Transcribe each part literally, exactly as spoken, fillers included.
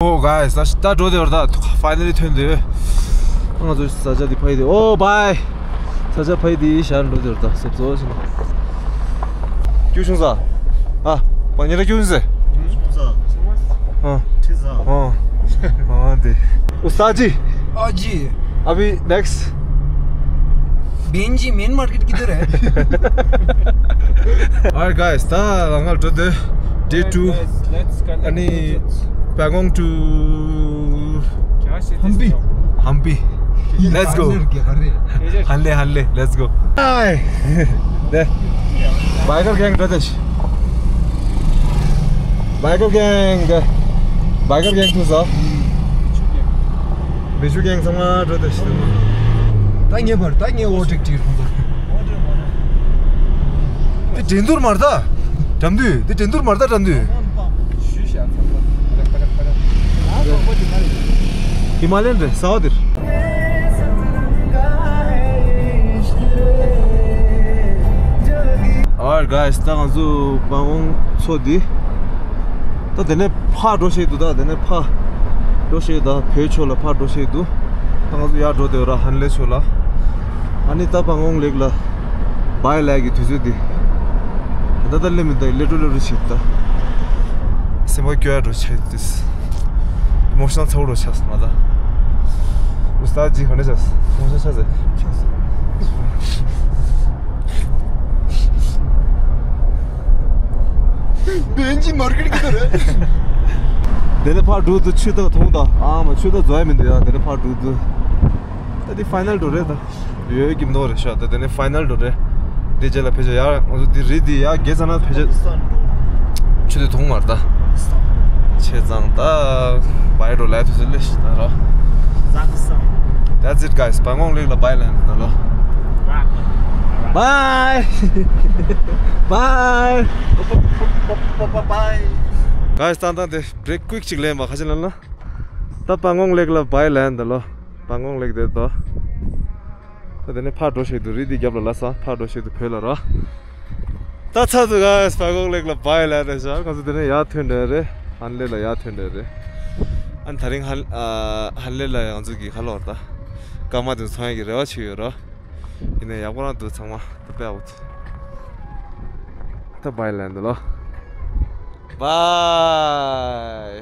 Oh guys, ད་ད་འགྲོ་དེ་བར་ད་finally ཐོན་དེ། ང་ཚོ་ས་ཆ་འདི་ཕ་ཡི་དེ། Oh bye. ས་ཆ་ཕ་ཡི་དེ་ཤར་འགྲོ་དེ་བར་ད་སོབ་སོབ་ཞིག་ན། ཀྱུ་ཤུང་ས། ཨ། པ་ཉེ་ར་ཀྱུ་ཤུང་ས། ཨ། ཨ། ཨ། དེ། ཨུ་སྟ་ཇི། ཨ་ཇི། अभी next। Benji main market किधर है? Alright guys, ད་ང་འགྲོ་དེ། Day two. Let's continue. ཨ་ནི། Pangong to Hampi. Hampi. Let's go. ཧན་ལེ་ཧན་ལེ། Let's go. Hi. དེ། Biker gang འགྲོ་དེ་ཤི། Biker gang གི། Biker gang ཐུག་སོང་། མི་ཆུ་gang ཚང་མ་འགྲོ་དེ་ཤི། ད་ངེས་པར་ད་ངས་ཨོ་ཊེག་ཅིག་ཁོང་ཚོ། དེ་འགྲན་བསྡུར་མ་རེད་ད། འགྲན་བསྡུར། དེ་འགྲན་བསྡུར་མ་རེད་ད། འགྲན་བསྡུར། ཧི་མ་ལ་ཡན་རེད། ས་འོག་དེར། Alright guys, ད་ང་ཚོ་པང་ཝང་མཚོ་འདི། ད་དེ་ནས་ཕར་འགྲོ་ཤེས་འདུག་ད་དེ་ནས་ཕར་འགྲོ་ཤེས་འདུག་ད་བོད་ཕྱོགས་ལ་ཕར་འགྲོ་ཤེས་འདུག་ད་ང་ཚོ་ཡར་འགྲོ་དེ་ར་ཧན་ལེ་ཕྱོགས་ལ། ཨ་ནི་ད་པང་ཝང་ལེག་ལ་བའི་ལེག་གི་དུས་ཚོད་འདི། ད་ད་ལེ་མི་ད་ལེ་ཀྲོ་ལེ་ཀྲོ་བྱེད་ད། སེམས་པ་སྐྱོ་ཡ་འགྲོ་ཆེ་དུས། ཨི་མོ་ཤི་ནལ་ཚ་བོ་འགྲོ་ཆགས་སོང་ང་ད། ཨུ་སྟ་ཇི་ག་ནས་ཆགས་སོང་། ཨི་མོ་ཤི་ནལ་ཆགས་སོང་། Benji market किधर है? དེ་ནས་ཕར་འགྲོ་དུས་ཆུ་ཐག་མཐོང་ད། ཨ་མ་ཆུ་ཐག་རྫོགས་ཡ་མི་འདུག་ཡ། དེ་ནས་ཕར་འགྲོ་དུས། ད་འདི་ཕའི་ནལ་འགྲོ་རེད་ད། ཡོད་ཀྱི་མདོག་རེད་ཤག་ད་དེ་ནས་ཕའི་ནལ་འགྲོ་རེད། འདི་རྗེས་ལ་ཕེབས་ཆ་ཡ་ང་ཚོ་འདི་རི་འདི་ཡ་རྒྱལ་ཚ་ན་ཕེབས་ཆ། ཆུ་དེ་མཐོང་མ་རེད་ད། ཆེ་ཙང་ད། བའི་འགྲོ་ལ་དུས་ཚོད་ལས་ཤི་ད་རོ། That's it guys. པང་ཝང་ལེག་ལ་བའི་ལན་ད་ལོ། Bye. Bye. Bye. Guys, ད་ད་དེ་བྲེག་ཀུའིག་ཅིག་ལེན་པ་ཁ་ཆེ་ལན་ལ། ད་པང་ཝང་ལེག་ལ་བའི་ལན་ད་ལོ། པང་ཝང་ལེག་དེ་དོ། ད་དེ་ནས་ཕར་འགྲོ་ཤེས་འདུག་རི་འདི་རྒྱབ་ལ་ལ་ས་ཕར་འགྲོ་ཤེས་འདུག་བོད་ལ་ར། ད་ཚ་འདུག་ག་པང་ཝང་ལེག་ལ་བའི་ལན་རེད་ཤག་ང་ཚོ་དེ་ནས་ཡར་ཐོན་འདྲ་རེད། ཧན་ལེ་ལ་ཡར་ཐོན་འདྲ་རེད། ཨ་ནི་ད་རིང་ཧན་ཨ་ཧན་ལེ་ལ་ང་ཚོ་གི་ཁ་ལོར་ད། སྐར་མ་དེ་ཚོ་མཐོང་ཡ་གི་རེ་བ་བྱེད་ཡོད་ར། ཡིན་ནའི་ཡག་པོ་རང་འདུག་ཚང་མ་ད་པའི་ཨའུ་ཐི། ད་བའི་ལན་འདུག་ལོ། Bye.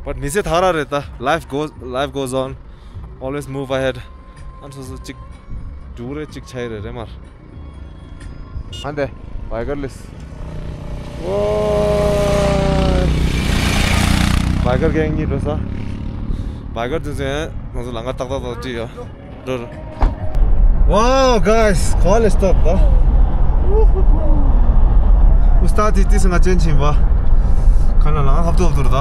But མི་ཚེ་ཐག་ར་རེད་ད། Life goes, life goes on. Always move ahead. ཨ་ནི་སོ་སོ་གཅིག་འགྲོ་གི་རེད། གཅིག་ཆགས་ཀྱི་རེད། རེད་མ་རེད། ཧན་དེ་བའི་ཀར་ལིས། ཝའི། བའི་ཀར་གེང་གཉིས་འགྲོ་ས། བའི་ཀར་དེ་ཚོ་ཡང་ང་ཚོ་ལམ་ཁ་ཏག་ཏག་ཏག་བྲིས་ཡོད། འགྲོ་རོགས། Wow guys, ག་ལེ་སྟབས་ད། ཨུ་སྟ་ཏི་ཏི་སི་ང་ཅན་ཆིན་པ། ཁ་ན་ལང་ཧབ་ཏོབ་ཏུར་ད།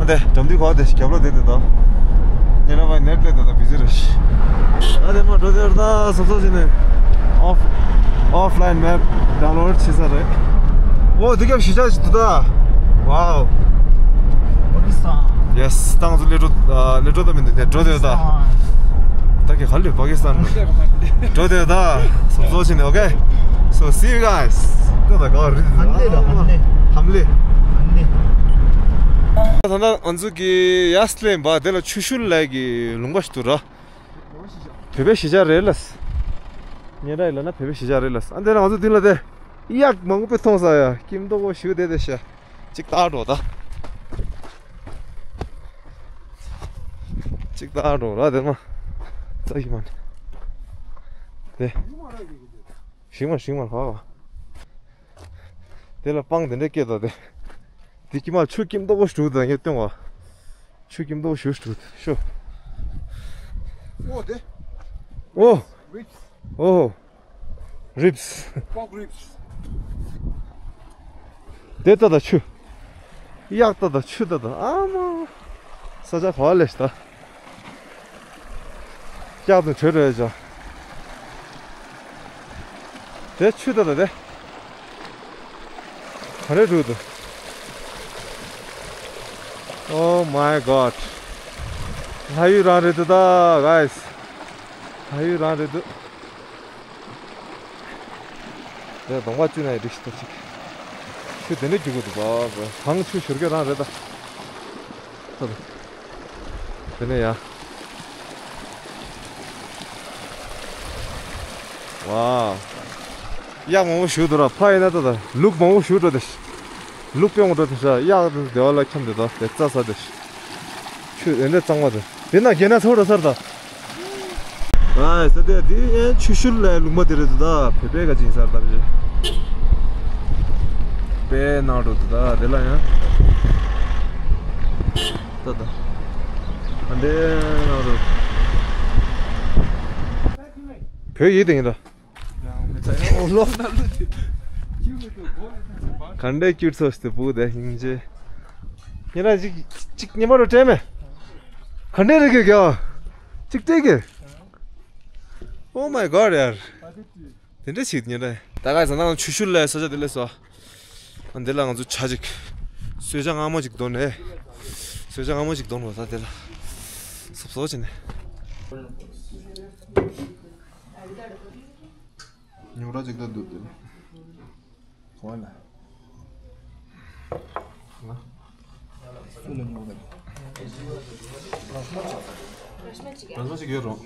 ཨ་དེ་འགྲམ་དུས་གོ་དེ་རྒྱབ་ལོ་དེ་དེ་ད། ཉེ་ར་བ་ནེར་ཏེ་དེ་ད་བི་ཟི་རེ་ཤི། ཨ་དེ་མ་འགྲོ་དེར་ད་སོ་སོ་ཅི་ནས་ཨོཕ་ཨོཕ་ལ་ཡིན་མེབ་ཌའུན་ལོཌ་བྱེད་ས་རེད། ཨོ་དེ་རྒྱབ་གཞིས་ཆགས་ཅིག་འདུག་ད། Wow. Pakistan. Yes, ད་ང་ཚོ་ལེ་ཀྲོ་ཨ་ལེ་ཀྲོ་ད་མི་འདུག་ནས་འགྲོ་དེ་ད། ད་གི་ག་ལེ་པ་ཀི་སི་ཐན་འགྲོ་དེ་ད། སོ་སོ་ཅི་ནས། Okay, so see you guys. ད་ད་ག་རི་ཧམ་ལེ་ད། ཧམ་ལེ། ཧམ་ལེ། ཧམ་ལེ། ད་ད་ང་ཚོ་གི་ཡ་སི་ལེན་པ་དེ་ལ་ཆུ་ཤུལ་ལ་གི་ལུང་པ་ཞིག་འདུག་ར། བོད་པའི་གཞིས་ཆགས་རེད་ལ། ཉེ་ར་ཡི་ལ་ན་བོད་པའི་གཞིས་ཆགས་རེད་ལ། ཨ་འདི་ལ་ང་ཚོ་འདི་ལ་དེ་གཡག་མང་པོ་མཐོང་ས་ཡ། སྐྱིད་མདོག་པོ་ཞིག་དེ་དེ་ཤ། གཅིག་ལྟ་འགྲོ་ད། གཅིག་ལྟ་འགྲོ་ར་དེ་མ། ཙག་གི་མ་ནི། དེ། ཞིང་མ་ཞིང་མ་ཧ་བ། དེ་ལ་སྤང་དེ་འདྲ་སྐྱེས་ད་དེ། དེ་ཀྱི་མ་ཆུ་སྐྱིད་མདོག་པོ་ཞིག་འདུག་ད་ངས་སྟོན་བ། ཆུ་སྐྱིད་མདོག་པོ་ཞིག་འདུག་ཤོ། ཨོ་དེ། ཨོ། རིབས། ཨོ། རིབས། Pork ribs. དེ་ལྟ་ད་ཆུ། གཡག་ལྟ་ད་ཆུ་ལྟ་ད་ཨ་མ། ས་ཆ་ག་བ་ལས་ཤི་ད། གཡག་དང་བྲོས་འགྲོ་ཡ་ཅག་དེ་ཆུ་ལྟ་ད་དེ། ག་རེ་འགྲོ་འདུག Oh my god. ལྷ་ཡུལ་རང་རེད་འདུག་ད་guys. ལྷ་ཡུལ་རང་རེད་འདུག་དེ་གདོང་པ་བཅུ་ན་ཡི་རིགས་ཤིག་ད་ཅིག་ཆུ་དེ་འདྲ་རྒྱུག་གི་འདུག་བ། གངས་ཆུ་ཞོར་སྐྱོད་རང་རེད་ད། དེ་ནས་ཡ། ཝའོ། གཡག་མང་པོ་ཞིག་འདུག་ར། ཕ་ཡིན་ན་ད་ད་ལུག་མང་པོ་ཞིག་འགྲོ་དེ། ལུག་པོ་ཡོང་འགྲོ་དེ་ཤ། གཡག་དེ་སྡེ་བ་ལ་འཁྱམས་དེ་ད་དེ་རྩྭ་ཟ་དེ། ཆུ་དེ་འདྲ་གཙང་མ་དེ། དེ་ན་རྒྱ་ནག་ཚོ་འགྲོ་སར་ད། ཨ་ས་དེ་དེ་ཡང་ཆུ་ཤུལ་ལ་ལུང་པ་དེ་རེད་འདུག་ད། བོད་པའི་ག་ཅིག་ཡིན་ས་རེད་ད། བོད་པའི་ནང་འགྲོ་འདུག་ད། དེ་ལ་ཡང་ད་ད་ཨ་འདྲའི་ནང་འགྲོ། བོད་ཡིག་དེ་ཡིན་ད། ག་འདྲའི་ཁྱུ་ཚོགས་ཤིག་ཏུ་བུ་དེ་སྙིང་རྗེ། ཉེ་ར་ཅིག་ཅིག་ཉེ་མ་རུ་སྤྲད་མེད། ག་འདྲའི་རིག་གི་ག་ཅིག་སྤྲད་གི། Oh my god ཡར། དེ་འདྲ་ཞིག་ཉེ་ར། ད་ག་ས་ནང་ཆུ་ཤུལ་ལ་ས་ཆ་དེ་ལས་སོ། ཨ་འདི་ལ་ང་ཚོ་ཇ་ཅིག་གསོལ་ཇ་མངར་མོ་ཅིག་འདོན་ནས། གསོལ་ཇ་མངར་མོ་ཅིག་འདོན་རོགས། ད་དེ་ལ་སོབ་སོབ་བྱས་ནས། ཉོག་ར་ཅིག་ད་འདུག་དེ། གོ་ན། སུ་ལ་ཉོག་ར་ཅིག་ར་ཤ་ཅིག་ཡོད་རོགས།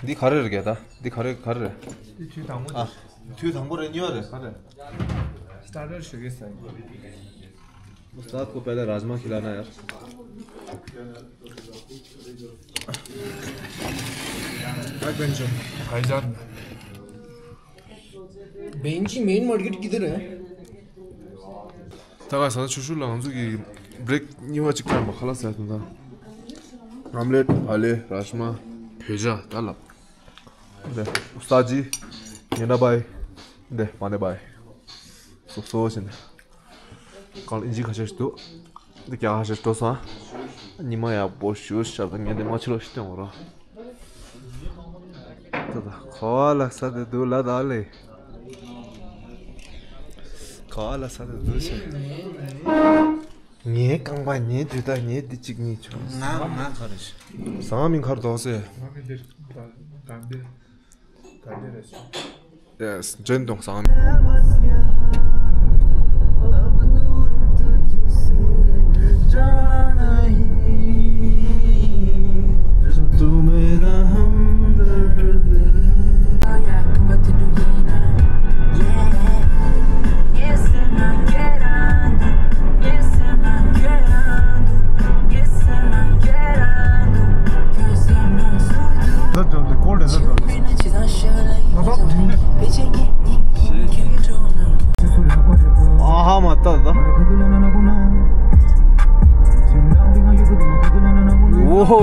འདི་ག་རེ་རེད་ད། འདི་ག་རེ་ག་རེ་རེད། འདི་དུས་དང་པོ། ཨ། དུས་དང་པོ་རེད། གཉིས་པ་རེད། ག་རེ། སི་ཊར་ཊར་ཞུ་གི་ཟེར། استاد کو پہلے راجما کھلانا یار۔ भाईजान। बहन जी, main market किधर है? ད་ག་ས་ཆུ་ཤུལ་ལ་ང་ཚོ་གི་བྷི་རེག་གཉིས་པ་ཅིག་བཏང་བ། ཁ་ལག་ཟས་དང་། ཨོམ་ལེཊ། ཨ་ལེ། རཱཇ་མ། བོད་ཇ། ད་ལབ། འདི་ཨུ་སྟཱད་ཇི། ཉེ་འདྲ་བའི། འདི་མ་ནེ་བའི། སོབ་སོབ་བྱས་ནས། གང་ལ་ཨིན་ཇི་ཁ་ཤས་ཤིག་འདུག་འདི་རྒྱ་ཁ་ཤས་འགྲོ་སོང་། ཉི་མ་ཡག་པོ་ཞུ་ཤར་དང་ངས་འདི་མ་ཆུ་ལོག་ཤི་སྟོན་འོ་ར། ད་ད་ག་པར་ལ་ས་དེ་འདུག་ལ་ད་ལེ། ག་པར་ལ་ས་དེ་འདུག་ཤི། ངའི་རྐང་པ་ངའི་དུས་ད་ངའི་འདི་གཅིག་གཉིས་བྱུང་། ང་ང་ག་རེ་ཞིག་ཟང་མིན་ཁར་དོགས་སེ། ང་མི་འདིར་ད་ད་འདིར། Yes, ཅན་དུང་སང་། ཨ་ཧ་མ་ཏ་ད། ཨོ་ཧོ།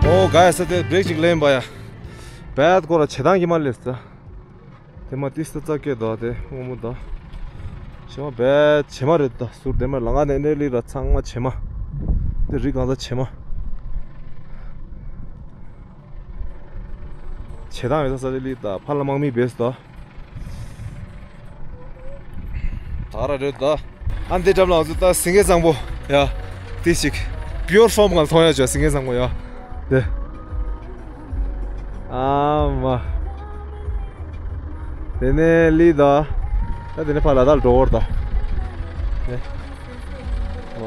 ཨོ་ག་ཡ་ས་དེ་བྷི་རེག་ཅིག་ལེན་པ་ཡ། བད་ཀོ་ར་བྱེ་ཐང་གི་མ་ལེས་ད། དེ་མ་ཏིས་ཏ་ཙག་སྐད་དོ་དེ་སྔོན་མོ་དོ། བྱེ་མ་བད་བྱེ་མ་རེད་ད། ཟུར་དེ་མ་ལ་ང་ནས་ནས་ལི་ར་ཚང་མ་བྱེ་མ། དེ་རི་གང་ས་བྱེ་མ། བྱེ་ཐང་ཡོད་ས་ས་དེ་ལི་ད་ཕ་ལ་དམག་མི་བེས་དོ། ད་ར་རེད་ད། ཨ་འདི་འགྲམ་ལ་ང་ཚོ་ད་སེང་གེ་བཟང་པོ་ཡ། དེ་ཞིག་པིའུར་ཕོམ་ངང་མཐོང་ཡ་བྱོས། སེང་གེ་བཟང་པོ་ཡ། དེ། ཨ་མ། དེ་ནས་ལི་ད། ད་དེ་ནས་ཕ་ལ་དྭགས་འགྲོ་བར་ད། དེ། ཝ།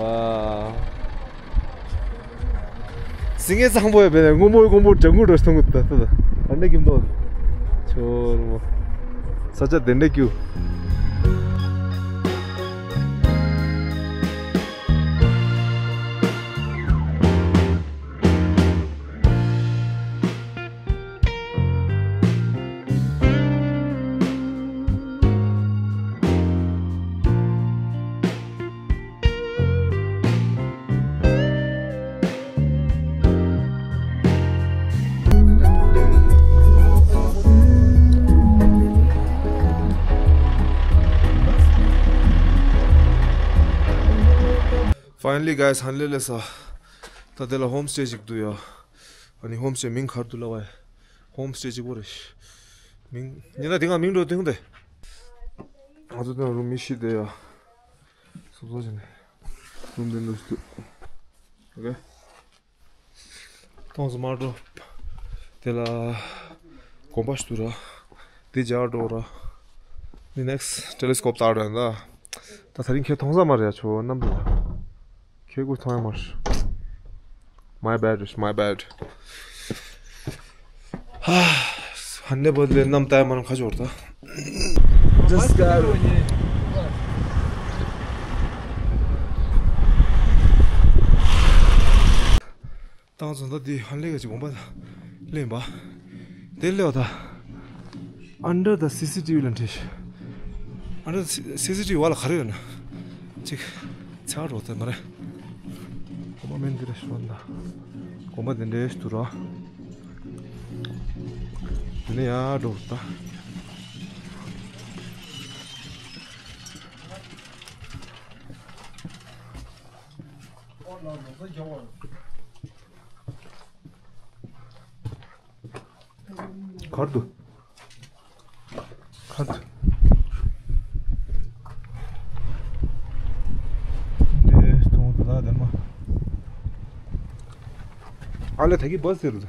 སེང་གེ་བཟང་པོ་ཡོད་པས་ནས་སྔོན་པོ་སྔོན་པོ་ལྗང་ཁུ་འགྲོ་སོང་གི་ད་ད་ད་ཨ་འདྲ་ཀིམ་ཏོ། ཆོར་མོ། ས་ཆ་དེ་འདྲ་ཀྱུ། Finally guys, ཧན་ལེ་སླེབས་སོང་། ད་དེ་ལ་ཧོམ་སྟེ་ཅིག་འདུག་ཡ། ཨ་ནི་ཧོམ་སྟེ་མིང་ག་རེ་འདུག་ལབ་པ་ཡ། ཧོམ་སྟེ་གཅིག་པོ་རེད། མིང་ཉེ་ན་དེ་སྔ་མིང་འགྲོ་དེ་ཧུང་དེ། ང་ཚོ་དེ་ན་རུམ་མི་བཞི་བསྡད་ཡ། སོ་སོ་བྱས་ནས་རུམ་དེ་འདུག་འདུག་ཨོ་ཁེ། ཏོང་ཙེ་མར་འགྲོ། དེ་ལ་གོམ་པ་ཞིག་འདུག་ར། དེ་སྦྱར་འགྲོ་ར། དེ་ནེག་སི་ཊེ་ལི་སི་ཀོབ་ལྟ་ར་ཡིན་ད། ད་ད་རིང་ཁྱེད་མཐོང་ས་མ་རེད་ཡ། ཁྱོད་རྣམ་པ་ལ། ཁྱེད་ཀྱིས་མཐོང་ཡ་མ་རེད། My bad, it's my bad. ཧ། ཧན་ལེ་བོད་ལས་གནམ་ལྟ་ཡ་མ་རུང་ཁ་ཕྱོགས་ད། Just got it. ཏང་ཙེ་ད་འདི་ཧན་ལེ་ག་ཅིག་གོམ་པ་ལེན་པ། དེ་ལེའོ་ད། Under the C C T V ལ་འདྲེས། Under the C- C C T V བ་ལ་ག་རེ་ཡོད་ན། ཅིག་ཚེ་བ་རོགས་ད་མ་རེད། གོམ་པ་མེད་འདི་རེད་ཤོད་ད། གོམ་པ་དེ་འདྲས་འདུག་ར། དེ་ནས་ཡར་འགྲོ་ད། གར་དུ། གར་དུ། འདི་སྟོང་དུ་ལ་དེ་མ། ཨ་ལེ་ད་གི་བ་ཟེར་དུ།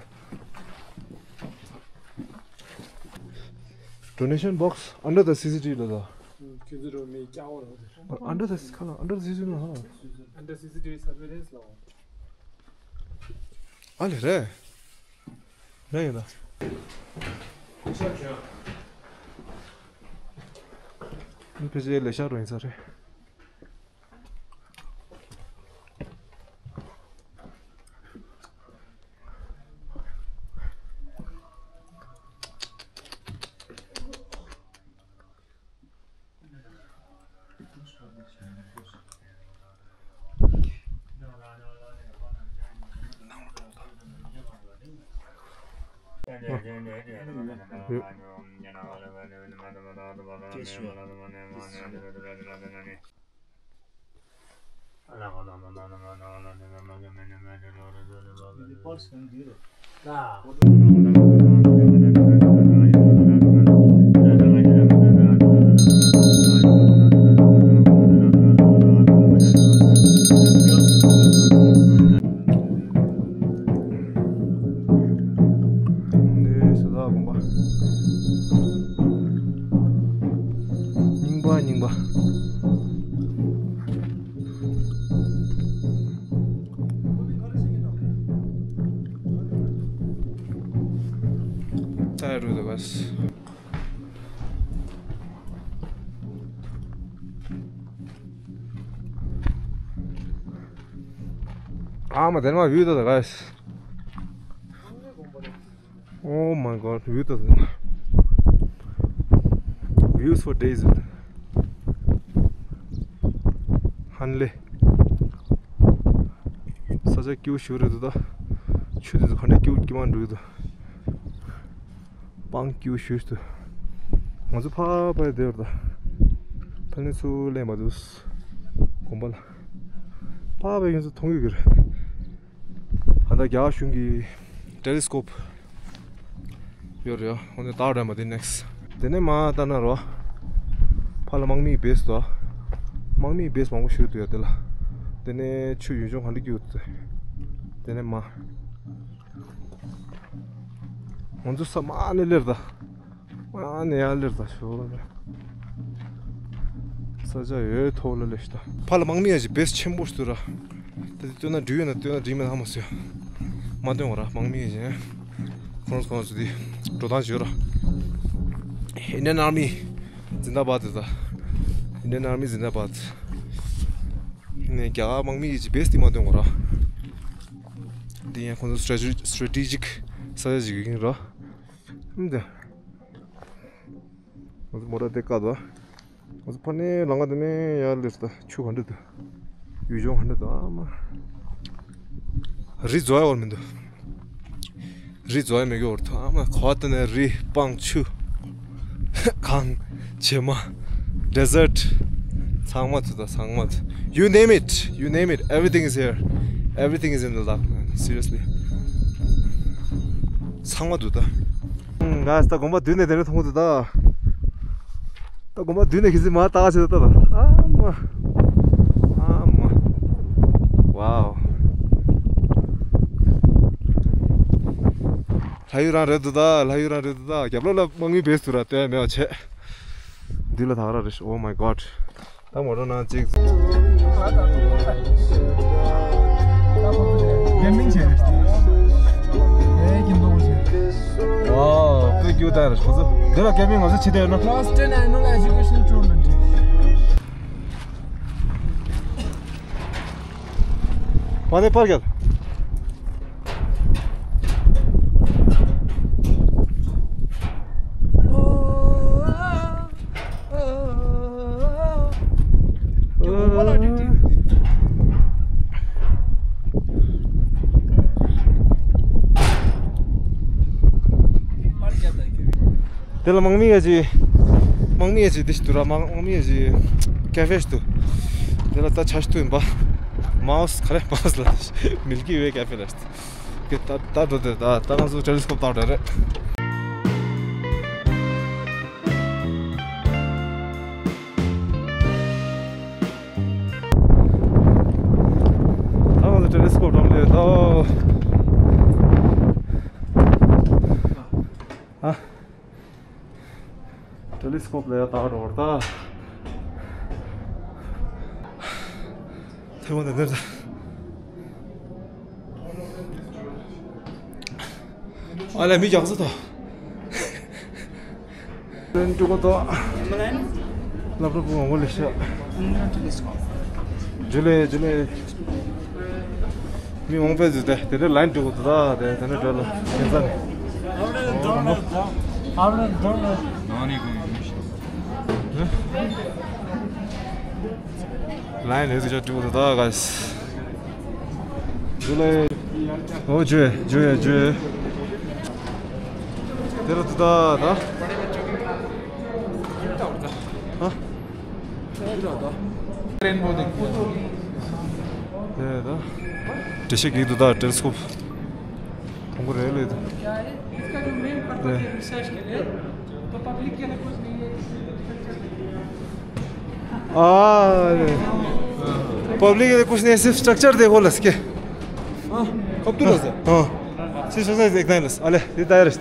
Donation box under the C C T V ལ་ད། ཁྱོད་ཚོ་རོ་མི་སྐྱ་བོ་རོ། Under the ཁ་ལ་under the C C T V ལ་ཧ། Under C C T V surveillance ལ། ཨ་ལེ་རེད། རེད་ཡིན་ད། མི་ཕལ་ཆེར་ལས་ཤག་རུ་ཡིན་ས་རེད། རྙིང་པ་རྙིང་པ། ས་ཡ་རུ་དུ་བས། ཨ་མ་དེ་ནས་མ་བིའུ་ད་ད་guys། Oh my God, view ད་ད། Views for days. ཧན་ལེ། ས་ཆ་སྐྱིད་པོ་ཞིག་རེད་འདུག་ད། ཆུ་དེ་ཚོ་ག་འདྲ་སྐྱིད་པོ་སྐྱིད་མ་འགྲོ་གི་འདུག་སྤང་སྐྱིད་པོ་ཞིག་འདུག་ང་ཚོ་ཕ་ཕ་དེར་ད། ཕ་ནི་ཚུར་ལེན་པ་འདུག་གོམ་པ་ལ། ཕ་ཕ་ཡིན་ཚུལ་མཐོང་ཡོད་ཀྱི་རེད། ཨ་ད་རྒྱ་གཞུང་གི་ཊེ་ལི་སི་ཀོབ་ཡོད་རེད། འོ་ནས་ལྟ་ར་མ་དེ་ནེག་སི། དེ་ནས་མ་ལྟ་ན་རོ། ཕ་ལ་དམག་མིའི་བེ་སི་དོ། དམག་མིའི་བེ་སི་མང་པོ་ཞིག་འདུག་ཡ་དེ་ལ། དེ་ནས་ཆུ་ཡུལ་ལྗོངས་ག་འདྲ་སྐྱིད་འདུག་དེ་ནས་མ། ང་ཚོ་ས་མ་ནས་སླེབས་ད། ཨ་ནི་ཡར་སླེབས་ད་ཞོར་ལ། ས་ཆ་ཡོད་ཐོག་ལ་སླེབས་ཤི་ད། ཕ་ལ་དམག་མི་ཡ་ཞིག་བེ་སི་ཆེན་པོ་ཞིག་འདུག་ར། ད་དེ་སྟོན་ན་འགྲིག་ཡོད་ན་སྟོན་ན་འགྲིག་མེད་ན་ཧ་མ་སོ་ཡ། མ་སྟོན་བ་ར་དམག་མི་ཡ་ཞིག་ཁོང་ཁོང་ཚོ་དེ་འགྲོ་སྟངས་ཞིག་ཡོད་ར། Indian Army ཛིན་དཱ་བཱད་ད། Indian Army ཛིན་དཱ་བཱད། ནས་རྒྱ་གར་དམག་མི་ཡ་ཞིག་བེ་སི་དེ་མ་སྟོན་བ་ར། དེ་ཡང་ཁོང་ཚོ་སི་ཊེ་ཊི་ཇིག་ས་ཆ་ཞིག་ཡིན་ར། ཨུམ་དེ། ང་ཚོ་མོ་ཊ་དེ་བཀག་འདུག་ང་ཚོ་ཕ་ནས་ལམ་ཁ་དེ་ནས་ཡར་སླེབས་ད་ཆུ་ག་འདྲ་འདུག་ཡུལ་ལྗོངས་ག་འདྲ་འདུག་ཨ་མ། རི་རྫོགས་ཡ་བར་མི་འདུག་རི་རྫོགས་ཡ་མེད་ཀྱི་བར་དུ་ཨ་མ་ག་བ་དེ་ནས་རི་སྤང་ཆུ། གངས། བྱེ་མ། ཌེ་ཟར་ཊི། ཚང་མ་འདུག་ད། ཚང་མ་འདུག you name it, you name it, everything is here. Everything is in the Ladakh, man. Seriously. ཚང་མ་འདུག་ད། ང་ད་དགོན་པ་མདུན་ནས་དེ་འདྲ་མཐོང་གི་འདུག་ད། ད་དགོན་པ་མདུན་ནས་གི་ཟི་མ་ལྟ་བྱེད་ད་ད། ཨ་མ། ཨ་མ། Wow. ལྷ་ཡུལ་རང་རེད་འདུག་ད། ལྷ་ཡུལ་རང་རེད་འདུག་ད། རྒྱབ་ལོགས་ལ་དམག་མི་བེས་འདུག་ར། ལྟོས་མེད་པ་བྱས། འདི་ལ་ད་ག་རང་རེད། Oh my God. ད་མོ་རོ་ནང་གཅིག་ཝའོ། དཔེ་སྐྱིད་ད་རེད་ཁོ་ཚོ། འདི་ལ་ཀེམ་པིང་ང་ཚོ་བྱེད་བསྡད་ཡོད་ན། Class ten annual educational tournament. མ་ནེ་པར་གལ། དེ་ལ་དམག་མི་ཡ་ཅི། དམག་མི་ཡ་ཅི་དེ་ཞིག་འདུག་ར། དམག་དམག་མི་ཡ་ཅི་ཀེ་ཧྥེ་ཞིག་འདུག་དེ་ལ་ད་ཆ་ཞིག་འདུག་ཡིན་པ། མའོ་སི་ག་རེ། མའོ་སི་ལ་མིལ་ཀི་ཝེ་ཀེ་ཧྥེ་ལ་ཞིག་འདུག་ད་ད་འགྲོ་དེ། ད་ད་ང་ཚོ་ཊེ་ལི་སི་ཀོབ་ལྟ་འདྲ་རེད། ད་ང་ཚོ་ཊེ་ལི་སི་ཀོབ་འགྲོ་འདོད་ད། ཨ། ཊེ་ལི་སི་ཀོབ་ལ་ཡ་ལྟ་འགྲོ་བར་ད། ཐེ་ཝན་དང་འདིར་ད། ཨ་ལས་མི་རྒྱག་སོ་ད། ལན་འགྲོ་གོ་ད། ལབ་རོ་བུ་ངོ་ལེ་ཤ། ཇུ་ལེ་ཇུ་ལེ། མི་མང་པོ་ཟིག་དེ་དེ་འདྲ་ལན་འགྲོ་གོ་ད། དེ་དེ་འདྲ་འགྲོ་ལ་ཁྱེད་ཚ་ནས། ལན་རེ་ཟིག་ཅག་འགྲོ་གོ་ད་ག་ས། ཇུ་ལེ། ཨོ་ཇུ་ཇུ་ཇུ། དེ་རུ་ད་ད། ཧ། དེ་ད། འགྲེལ་བཤད་གི་འདུག་ད། ཊེ་ལི་སི་ཀོབ། ཐོང་གོ་རེད་ལེ་ད། क्या है? इसका जो main purpose है रिसर्च के लिए, तो पब्लिक के लिए कुछ नहीं है। हाँ, पब्लिक के लिए कुछ नहीं है, सिर्फ स्ट्रक्चर देखो लस के। हाँ, कब तू लस? हाँ, सिर्फ स्ट्रक्चर देखना है लस। अले, ये तैयार है।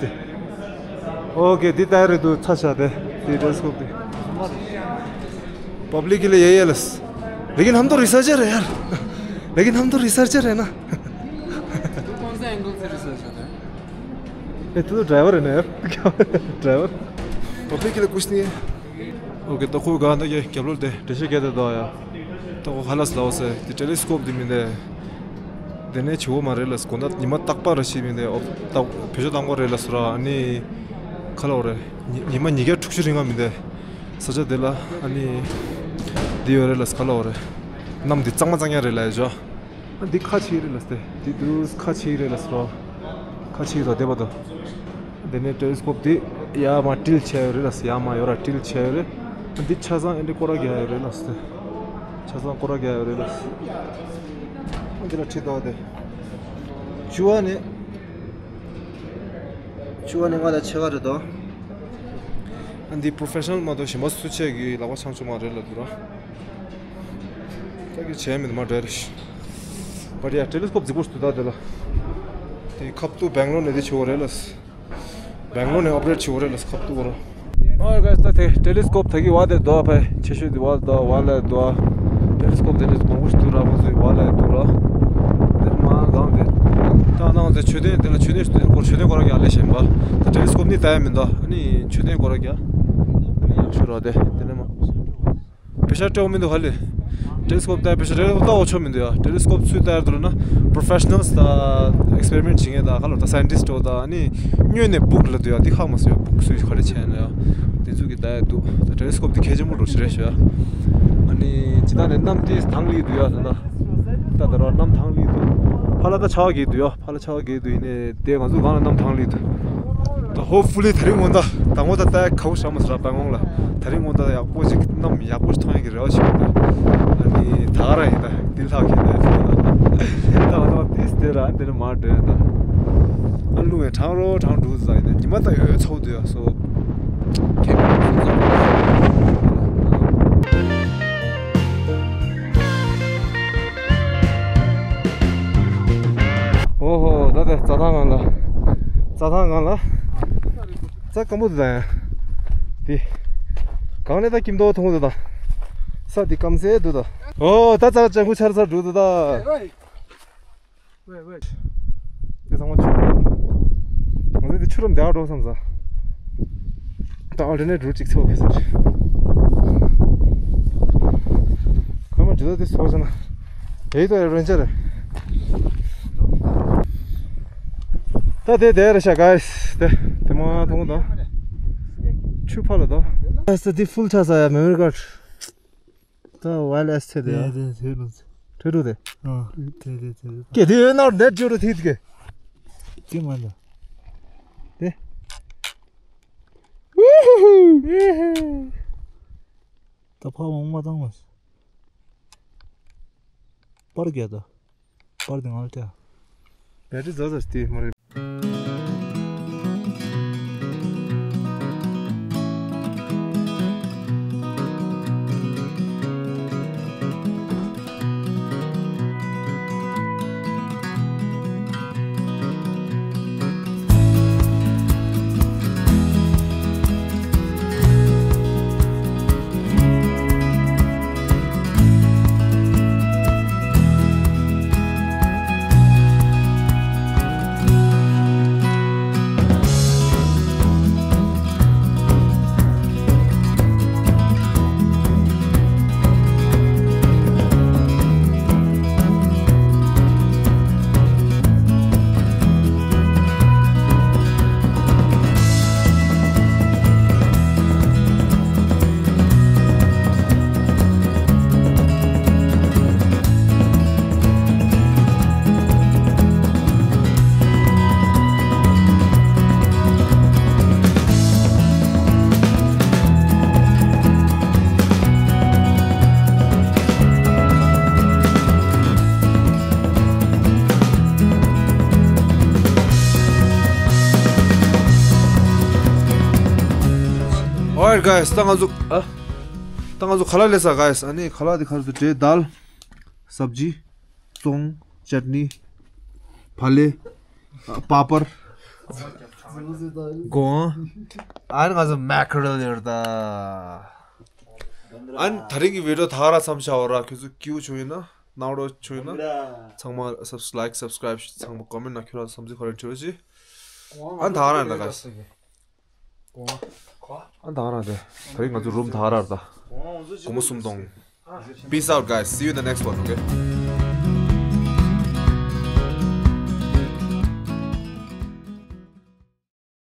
ओके, ये तैयार है, तू अच्छा चाहते हैं। ये टेलीस्कोप दे। पब्लिक के लिए यही है लस। लेकिन हम तो रिसर्चर है यार। लेकिन हम तो रिसर्चर है ना। तू कौन से एंगल से रिसर्च करता है? ए, तू तो ड्राइवर है ना यार। ड्राइवर। पब्लिक के लिए कुछ नहीं है। ཨོ་ཀེ། ད་ཁོ་ག་ད་གེ་རྒྱབ་ལོགས་དེ་འགྲེལ་བཤད་རྒྱག་དེ་འདུག་ཡ། ད་ཁོ་ཧ་ལས་ལའོ་ཟེར། དེ་ཊེ་ལི་སི་ཀོབ་དེ་མིན་ཏེ། དེ་ནས་བྱེད་པོ་མ་རེད་ལ། དགོང་དག་ཉི་མ་རྟག་པར་ཞིག་མིན་ཏེ། ཨོ་ད་བེད་སྤྱོད་བཏང་དགོས་རེད་ལ་སོ་ར། ཨ་ནི་ཁ་ལོ་རེད། ཉི་ཉི་མ་ཉིས་བརྒྱ་དྲུག་ཅུ་རིང་ང་མིན་ཏེ། ས་ཆ་དེ་ལ་ཨ་ནི་དེ་ཡོད་རེད་ལ་ཁ་ལོ་རེད། གནམ་འདི་གཙང་མ་གཙང་ཡ་རེད་ལ་ཡ་ཇོ། འདི་ཁ་ཕྱེ་རེད་ལ་སྟེ། འདི་དུས་ཁ་ཕྱེ་རེད་ལ་སོ། ཁ་ཕྱེ་དང་བསྡེབས་པ་དང་། དེ་ནས་ཊེ་ལི་སི་ཀོབ་དེ་ཡར་མར་ཌིལ་བྱས་ཡོད་རེད་ལ་སྟེ། ཡར་མར་ཡོད་ར་ཌིལ་བྱས་ཡོད་རེད། འདི་ཆ་ཚང་ཨེ་འདྲ་སྐོར་ར་རྒྱག་ཡོད་རེད་ལ་སྟེ། ཆ་ཚང་སྐོར་ར་རྒྱག་ཡོད་རེད་ལ་སྟེ། འདི་ལ་ཁྲིད་དོ་དེ། བཅུ་བ་ནས། བཅུ་བ་ནས་ང་ལ་ཆེ་བ་རེད་དོ། འདི་པྲོ་ཕེ་ཤ་ནལ་མ་གཏོགས་གཞན་པ་སུ་ཆེ་གི་ལག་པ་འཆང་ཆོག་མ་རེད་ལ་འདུག་ར། ད་གི་བྱས་མིན་མ་འདྲ་རེད། བ་ཡ་ཊེ་ལི་སི་ཀོབ་རྫིག་པོ་ཞིག་འདུག་ད་དེ་ལ། དེ་ཁབ་ཏུ་སྦེང་ལོར་ནས་དེ་བྱེད་དགོས་རེད་ལ། སྦེང་ལོར་ནས་ཨོ་པ་རེཊ་བྱེད་དགོས་རེད་ལ་ཁབ་ཏུ་གོ་ར། ཨོ་ག་ས་ད་དེ་ཊེ་ལི་སི་ཀོབ་ད་གི་བ་དེ་འདུག་ཕ་ཆེ་ཤོས་དེ་བ་འདུག་བ་ལ་འདུག་ཊེ་ལི་སི་ཀོབ་དེ་ནས་མང་པོ་ཞིག་འདུག་ར། ཁོང་ཚོའི་བ་ལ་འདུག་ར། དེ་མ་གང་དེ། ད་ནང་དེ་མཆོད་རྟེན་དེ་ལ་མཆོད་རྟེན་ཞིག་དེ་སྐོར་མཆོད་རྟེན་སྐོར་ར་རྒྱག་ལས་བཞིན་པ། ད་ཊེ་ལི་སི་ཀོབ་ནི་ད་ཡ་མིན་འདུག་ཨ་ནི་མཆོད་རྟེན་སྐོར་ར་རྒྱག་ཨ་ནི་ཡག་ཤོས་ར་དེ་དེ་ནས་མ། པེ་ཤ་སྤྲད་མི་འདུག་ཧ་ལས། ཊེ་ལི་སི་ཀོབ་ལྟ་པེ་ཤ་ཊེ་ལི་སི་ཀོབ་ལྟ་འོ་ཆོ་མི་འདུག་ཡ། ཊེ་ལི་སི་ཀོབ་ཚུར་ལྟ་ཡར་འདུག་ན་པྲོ་ཕེ་ཤ་ནལ་ད་ཨེག་སི་པེ་རི་མེན་ཊི་བྱེད་མཁན་ད་ཁ་ལོ་ད་སའེན་ཊིསི་ཊི་ད་ཨ་ནི་སྨྱོས་ནས་སྦུག་ལ་འདུག་ཡ། འདི་ཁག་མ་སོ་ཡ། སྦུག་སུས་ག་རེ་བྱས་ན་ཡ། དེ་ཚོ་གི་ལྟ་ཡ་འདུག་ད་ཊེ་ལི་སི་ཀོབ་དེ་གལ་ཆེན་པོ་འགྲོ་ཞིག་རེད་ཤག་ཨ་ནི་ཇི་ལྟར་ནས་གནམ་དེ་དྭངས་ལི་འདུག་ཡ། ད་ད་ད་ད་ར་གནམ་དྭངས་ལི་འདུག་ཕ་ལ་ད་ཆར་པ་རྒྱག་འདུག་ཡ། ཕ་ལ་ཆར་པ་རྒྱག་འདུག་ཡིན་ནའི་དེ་ང་ཚོ་སྒང་ལ་གནམ་དྭངས་ལི་འདུག Hopefully དེ་རིང་དགོང་དག་དང་པོ་ད་ལྟ་ཁ་བོ་ཤ་མ་ཟ་ར་པ་ངོང་ལ། དེ་རིང་དགོང་དག་ཡག་པོ་ཞིག་གནམ་ཡག་པོ་ཞིག་མཐོང་ཡག་གི་རེ་བ་ཞིག་ཡོད་ད། ཨ་ནི་ད་ག་རང་ཡིན་ད། འདི་ལྷག་གི་ད། ད་ང་ཚོ་ཏིས་དེ་ར་འདི་ནས་མར་འགྲོ་ཡ་ད། ཨ་རླུང་བས་གྲང་རོ་གྲང་འགྲོ་ཟ་ཡིན་ད། ཉི་མ་ད་ཡོད་ཚོགས་འདུག་ཡ་སོ། ཁྱེད་ཀྱི་ཚོགས་ཚོགས། ཨོ་ཧོ། ད་ལྟ་རྩྭ་ཐང་སྒང་ལ། རྩྭ་ཐང་སྒང་ལ། རྩྭ་སྐམ་པོ་འདུག་ད་ཡང་། འདི། གང་ནས་ད་སྐྱིད་མདོག་མཐོང་འདུག་ད། ས་འདི་སྐམ་སེ་འདུག་ད། ཨོ་ད་རྩྭ་ལྗང་ཁུ་ཆར་ཆར་འགྲོ་འདུག་ད། དེ་ཚང་མ་ཆུ་རེད། ང་ཚོ་འདི་ཆུ་རུམ་འདི་ཨ་འགྲོ་བསམ་ས། ད་ཨལ་ཊར་ནེཊ་རུཊ་ཅིག་འཚོལ་དགོས་ཟེར། ཁོས་མ་འདྲི་ད་དེ་སོ་ཟེར་ན། དེ་ད་རེ་རེན་ཇར་རེད། ད་དེ་དེ་རེད་ཤག་གཱས། དེ་དེ་མ་མཐོང་ད། ཆུ་ཕར་ལ་ད། ཨ་ས་འདི་ཕུལ་ཆགས་ས་ཡ་མེ་མོ་རི་ཀར་ཌི། ད་ཝའི་ལེ་ཨེས་ཐེ་དེ་ཡ། དེ་དེ་དེ་ལོ། ཐོས་རུ་དེ། ཨ་དེ་དེ་དེ་དེ། ཀེ་དེ་ཡོད་ན་ནེཊ་ཇོ་རུ་ཐིག་གེ། དེ་མ་འདྲ། དེ། ད་ཕ་མ་མ་བཏང་བ། པར་རྒྱག་ད། པར་དེ་ང་ལ་སྤྲད། བེ་ཊི་རི་ཛ་ཛ་སྟེ་མ་རེད། Alright guys, ད་ང་ཚོ་ཨ། ད་ང་ཚོ་ཁ་ལག་ལས་ས་གཱས། ཨ་ནི་ཁ་ལག་དེ་ཁར་དུ་འདྲེ་དཱལ། སབ་ཇི། ཙོང་། ཅཊ་ནི། ཕ་ལེ། པ་པར། གོང་། ཨ་ནི་ང་ཚོ་མེ་ཀེ་རེལ་ཡོད་ད། ཨ་ནི་དེ་རིང་གི་བི་ཌི་ཡོ་ད་ག་རང་མཚམས་བཞག་ཡོད་ར། ཁྱོད་ཚོ་སྐྱིད་པོ་བྱུང་ཡོད་ན། སྣང་རོགས་བྱུང་ཡོད་ན། ཚང་མ་སབ་ལའིཀ་སབ་སི་ཀ་རའིབ། ཚང་མ་ཀོ་མེན་ཊི་ནང་ཁྱོད་རང་བསམ་ཚུལ་ག་རེ་བྲིས་རོགས་གྱིས། ཨ་ནི་ད་ག་རང་ཡིན་ད་གཱས། ཨ་ནི་ད་ག་རང་དེ། དེ་རིང་ང་ཚོ་རུམ་ད་ག་རང་ད། སྒོར་མོ་སུམ་སྟོང་། Peace out, guys. See you in the next one, okay?